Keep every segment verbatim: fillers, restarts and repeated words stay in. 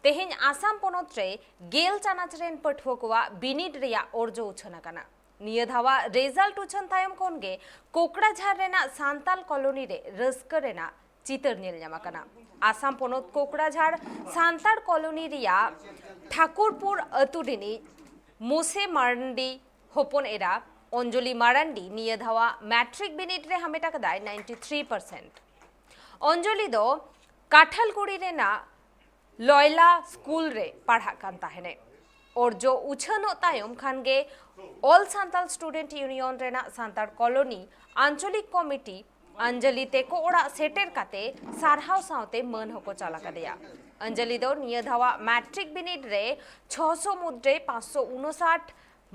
ᱛᱮᱦᱮᱧ ᱟᱥᱟᱢ ᱯᱚᱱᱚᱛ ᱨᱮ ᱜᱮᱞ ᱪᱟᱱᱟᱪ ᱨᱮᱱ ᱯᱟᱹᱴᱷᱩᱣᱟᱹ ᱠᱚᱣᱟᱜ ᱵᱤᱱᱤᱰ ᱨᱮᱭᱟᱜ ᱚᱨᱡᱚ ᱩᱪᱷᱟᱹᱱ ᱟᱠᱟᱱᱟ᱾ ᱱᱤᱭᱟᱹ ᱫᱷᱟᱣᱟᱜ ᱨᱮᱡᱟᱞᱴ ᱩᱪᱷᱟᱹᱱ ᱛᱟᱭᱚᱢ ᱠᱷᱚᱱ ᱜᱮ ᱠᱳᱠᱲᱟᱡᱷᱟᱲ ᱨᱮᱱᱟᱜ ᱥᱟᱱᱛᱟᱞ ᱠᱚᱞᱚᱱᱤ ᱨᱮ ᱨᱟᱹᱥᱠᱟᱹ ᱨᱮᱱᱟᱜ ᱪᱤᱛᱟᱹᱨ ᱧᱮᱞ ᱧᱟᱢ ᱟᱠᱟᱱᱟ᱾ ᱟᱥᱟᱢ ᱯᱚᱱᱚᱛ ᱠᱳᱠᱲᱟᱡᱷᱟᱲ ᱥᱟᱱᱛᱟᱲ ᱠᱚᱞᱚᱱᱤ ᱨᱮᱭᱟᱜ ᱴᱷᱟᱠᱩᱨᱯᱩᱨ ᱟᱹᱛᱩ ᱨᱤᱱᱤᱡ ᱢᱳᱥᱮ ᱢᱟᱨᱟᱱᱰᱤ ᱦᱚᱯᱚᱱ ᱮᱨᱟ ᱚᱧᱡᱚᱞᱤ ᱢᱟᱨᱟᱱᱰᱤ ᱱᱤᱭᱟᱹ ᱫᱷᱟᱣᱟᱜ ᱢᱮᱴᱨᱤᱠ ᱵᱤᱱᱤᱰ ᱨᱮ ᱦᱟᱢᱮᱴ ᱟᱠᱟᱫᱟᱭ ᱱᱟᱭᱤᱱᱴᱤ ᱛᱷᱨᱤ ᱯᱟᱨᱥᱮᱱᱴ᱾ ᱚᱧᱡᱚᱞᱤ ᱫᱚ ᱠᱟᱴᱷᱟᱞᱜᱩᱲᱤ ᱨᱮᱱᱟᱜ ᱞᱚᱭᱞᱟ ᱥᱠᱩᱞ ᱨᱮ ᱯᱟᱲᱦᱟᱜ ᱠᱟᱱ ᱛᱟᱦᱮᱱᱮ᱾ ᱚᱨᱡᱚ ᱩᱪᱷᱟᱹᱱᱚᱜ ᱛᱟᱭᱚᱢ ᱠᱷᱟᱱ ᱜᱮ ᱚᱞ ᱥᱟᱱᱛᱟᱞ ᱥᱴᱩᱰᱮᱱᱴ ᱤᱭᱩᱱᱤᱭᱚᱱ ᱨᱮᱱᱟᱜ ᱥᱟᱱᱛᱟᱲ ᱠᱚᱞᱚᱱᱤ ᱟᱧᱪᱚᱞᱤᱠ ᱠᱚᱢᱤᱴᱤ ᱚᱧᱡᱚᱞᱤ ᱛᱮᱠᱚ ᱚᱲᱟᱜ ᱥᱮᱴᱮᱨ ᱠᱟᱛᱮ ᱥᱟᱨᱦᱟᱣ ᱥᱟᱶᱛᱮ ᱢᱟᱹᱱ ᱦᱚᱸᱠᱚ ᱪᱟᱞ ᱟᱠᱟᱫᱮᱭᱟ᱾ ᱚᱧᱡᱚᱞᱤ ᱫᱚ ᱱᱤᱭᱟᱹ ᱫᱷᱟᱣᱟᱜ ᱢᱮᱴᱨᱤᱠ ᱵᱤᱱᱤᱰ ᱨᱮ ᱪᱷᱚᱥᱚ ᱢᱩᱫᱽᱨᱮ ᱯᱟᱸᱪᱥᱚ ᱩᱱᱩᱥᱟᱴ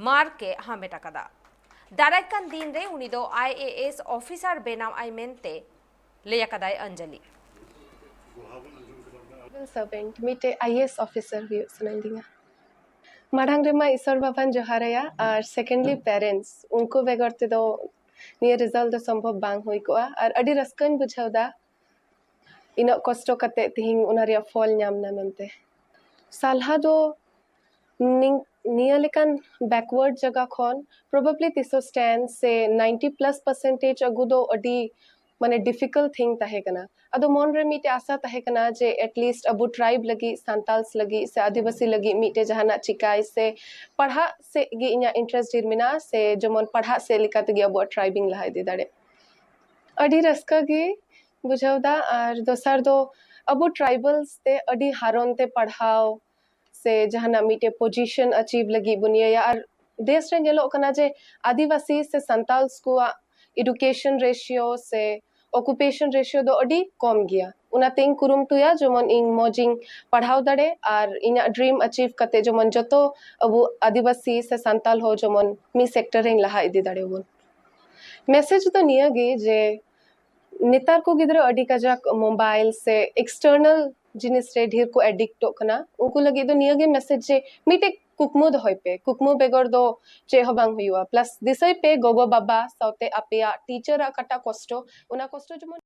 ᱢᱟᱨᱠ ᱮ ᱦᱟᱢᱮᱴ ᱟᱠᱟᱫᱟ᱾ ᱫᱟᱨᱟᱭ ᱠᱟᱱ ᱫᱤᱱ ᱨᱮ ᱩᱱᱤ ᱫᱚ ᱟᱭ ᱮ ᱮᱥ ᱚᱯᱷᱤᱥᱟᱨ ᱵᱮᱱᱟᱣ ᱟᱭ ᱢᱮᱱᱛᱮ ᱞᱟᱹᱭ ᱟᱠᱟᱫᱟᱭ ᱚᱧᱡᱚᱞᱤ᱾ ᱥᱟᱨᱵᱷᱮᱱᱴ, ᱢᱤᱫᱴᱮᱡ ᱟᱭ ᱮ ᱮᱥ ᱚᱯᱷᱤᱥᱟᱨ ᱦᱩᱭᱩᱜ ᱥᱟᱱᱟᱧ ᱞᱤᱧᱟ᱾ ᱢᱟᱲᱟᱝ ᱨᱮᱢᱟ ᱤᱥᱚᱨ ᱵᱟᱵᱟᱧ ᱡᱚᱦᱟᱨᱟᱭᱟ, ᱟᱨ ᱥᱮᱠᱮᱱᱰᱞᱤ ᱯᱮᱨᱮᱱᱴᱥ, ᱩᱱᱠᱩ ᱵᱮᱜᱚᱨ ᱛᱮᱫᱚ ᱱᱤᱭᱟᱹ ᱨᱮᱡᱟᱞᱴ ᱫᱚ ᱥᱚᱢᱵᱷᱚᱵ ᱵᱟᱝ ᱦᱩᱭ ᱠᱚᱜᱼᱟ᱾ ᱟᱨ ᱟᱹᱰᱤ ᱨᱟᱹᱥᱠᱟᱹᱧ ᱵᱩᱡᱷᱟᱹᱣ ᱫᱟ ᱤᱱᱟᱹᱜ ᱠᱚᱥᱴᱚ ᱠᱟᱛᱮ ᱛᱤᱦᱤᱧ ᱚᱱᱟ ᱨᱮᱭᱟᱜ ᱯᱷᱚᱞ ᱧᱟᱢ ᱱᱟ ᱢᱮᱱᱛᱮ᱾ ᱥᱟᱞᱦᱟ ᱫᱚ ᱱᱤᱝ- ᱱᱤᱭᱟᱹ ᱞᱮᱠᱟᱱ ᱵᱮᱠᱣᱟᱨᱰ ᱡᱟᱭᱜᱟ ᱠᱷᱚᱱ ᱯᱨᱚᱵᱟᱵᱞᱤ ᱛᱤᱥᱚ ᱥᱴᱮᱱᱰ ᱥᱮ ᱱᱟᱭᱤᱱᱴᱤ ᱯᱞᱟᱥ ᱯᱟᱨᱥᱮᱱᱴᱮᱡᱽ ᱟᱹᱜᱩ ᱫᱚ ᱟᱹᱰᱤ ᱢᱟᱱᱮ ᱰᱤᱯᱷᱤᱠᱟᱞᱴ ᱛᱷᱤᱝ ᱛᱟᱦᱮᱸ ᱠᱟᱱᱟ᱾ ᱟᱫᱚ ᱢᱚᱱ ᱨᱮ ᱢᱤᱫᱴᱮᱡ ᱟᱥᱟ ᱛᱟᱦᱮᱸ ᱠᱟᱱᱟ ᱡᱮ ᱮᱴᱞᱤᱥᱴ ᱟᱵᱚ ᱴᱨᱟᱭᱤᱵ ᱞᱟᱹᱜᱤᱫ, ᱥᱟᱱᱛᱟᱞᱥ ᱞᱟᱹᱜᱤᱫ ᱥᱮ ᱟᱹᱫᱤᱵᱟᱹᱥᱤ ᱞᱟᱹᱜᱤᱫ ᱢᱤᱫᱴᱮᱡ ᱡᱟᱦᱟᱱᱟᱜ ᱪᱤᱠᱟᱭ ᱥᱮ ᱯᱟᱲᱦᱟᱜ ᱥᱮᱫ ᱜᱮ ᱤᱧᱟᱹᱜ ᱤᱱᱴᱟᱨᱮᱥᱴ ᱰᱷᱮᱨ ᱢᱮᱱᱟᱜᱼᱟ, ᱥᱮ ᱡᱮᱢᱚᱱ ᱯᱟᱲᱦᱟᱜ ᱥᱮᱫ ᱞᱮᱠᱟ ᱛᱮᱜᱮ ᱟᱵᱚᱣᱟᱜ ᱴᱨᱟᱭᱤᱵ ᱤᱧ ᱞᱟᱦᱟ ᱤᱫᱤ ᱫᱟᱲᱮᱭᱟᱜ᱾ ᱟᱹᱰᱤ ᱨᱟᱹᱥᱠᱟᱹ ᱜᱮ ᱵᱩᱡᱷᱟᱹᱣ ᱫᱟ᱾ ᱟᱨ ᱫᱚᱥᱟᱨ ᱫᱚ ᱟᱵᱚ ᱴᱨᱟᱭᱵᱟᱞᱥ ᱛᱮ ᱟᱹᱰᱤ ᱦᱟᱨᱚᱱ ᱛᱮ ᱯᱟᱲᱦᱟᱣ ᱥᱮ ᱡᱟᱦᱟᱱᱟᱜ ᱢᱤᱫᱴᱮᱡ ᱯᱚᱡᱤᱥᱚᱱ ᱟᱪᱤᱵᱷ ᱞᱟᱹᱜᱤᱫ ᱵᱚᱱ ᱤᱭᱟᱹᱭᱟ᱾ ᱟᱨ ᱫᱮᱥ ᱨᱮ ᱧᱮᱞᱚᱜ ᱠᱟᱱᱟ ᱡᱮ ᱟᱹᱫᱤᱵᱟᱹᱥᱤ ᱥᱮ ᱥᱟᱱᱛᱟᱞᱥ ᱠᱚᱣᱟᱜ ᱮᱰᱩᱠᱮᱥᱚᱱ ᱨᱮᱥᱤᱭᱳ ᱥᱮ ᱚᱠᱩᱯᱮᱥᱚᱱ ᱨᱮᱥᱤᱭᱳ ᱫᱚ ᱟᱹᱰᱤ ᱠᱚᱢ ᱜᱮᱭᱟ᱾ ᱚᱱᱟᱛᱮᱧ ᱠᱩᱨᱩᱢᱩᱴᱩᱭᱟ ᱡᱮᱢᱚᱱ ᱤᱧ ᱢᱚᱡᱽ ᱤᱧ ᱯᱟᱲᱦᱟᱣ ᱫᱟᱲᱮ ᱟᱨ ᱤᱧᱟᱹᱜ ᱰᱨᱤᱢ ᱟᱪᱤᱵᱷ ᱠᱟᱛᱮ ᱡᱮᱢᱚᱱ ᱡᱚᱛᱚ ᱟᱵᱚ ᱟᱹᱫᱤᱵᱟᱹᱥᱤ ᱥᱮ ᱥᱟᱱᱛᱟᱞ ᱦᱚᱸ ᱡᱮᱢᱚᱱ ᱢᱤᱫ ᱥᱮᱠᱴᱚᱨ ᱨᱮᱧ ᱞᱟᱦᱟ ᱤᱫᱤ ᱫᱟᱲᱮᱭᱟᱵᱚᱱ᱾ ᱢᱮᱥᱮᱡᱽ ᱫᱚ ᱱᱤᱭᱟᱹ ᱜᱮ ᱡᱮ ᱱᱮᱛᱟᱨ ᱠᱚ ᱜᱤᱫᱽᱨᱟᱹ ᱟᱹᱰᱤ ᱠᱟᱡᱟᱠ ᱢᱳᱵᱟᱭᱤᱞ ᱥᱮ ᱮᱠᱥᱴᱟᱨᱱᱟᱞ ᱡᱤᱱᱤᱥ ᱨᱮ ᱰᱷᱮᱨ ᱠᱚ ᱮᱰᱤᱠᱴᱚᱜ ᱠᱟᱱᱟ᱾ ᱩᱱᱠᱩ ᱞᱟᱹᱜᱤᱫ ᱫᱚ ᱱᱤᱭᱟᱹ ᱜᱮ ᱢᱮᱥᱮᱡᱽ ᱡᱮ ᱢᱤᱫᱴᱮᱡ ᱠᱩᱠᱢᱩ ᱫᱚᱦᱚᱭ ᱯᱮ, ᱠᱩᱠᱢᱩ ᱵᱮᱜᱚᱨ ᱫᱚ ᱪᱮᱫ ᱦᱚᱸ ᱵᱟᱝ ᱦᱩᱭᱩᱜᱼᱟ᱾ ᱯᱞᱟᱥ ᱫᱤᱥᱟᱹᱭ ᱯᱮ ᱜᱚᱜᱚ ᱵᱟᱵᱟ ᱥᱟᱶᱛᱮ ᱟᱯᱮᱭᱟᱜ ᱴᱤᱪᱟᱨᱟᱜ ᱚᱠᱟᱴᱟᱜ ᱠᱚᱥᱴᱚ, ᱚᱱᱟ ᱠᱚᱥᱴᱚ ᱡᱮᱢᱚᱱ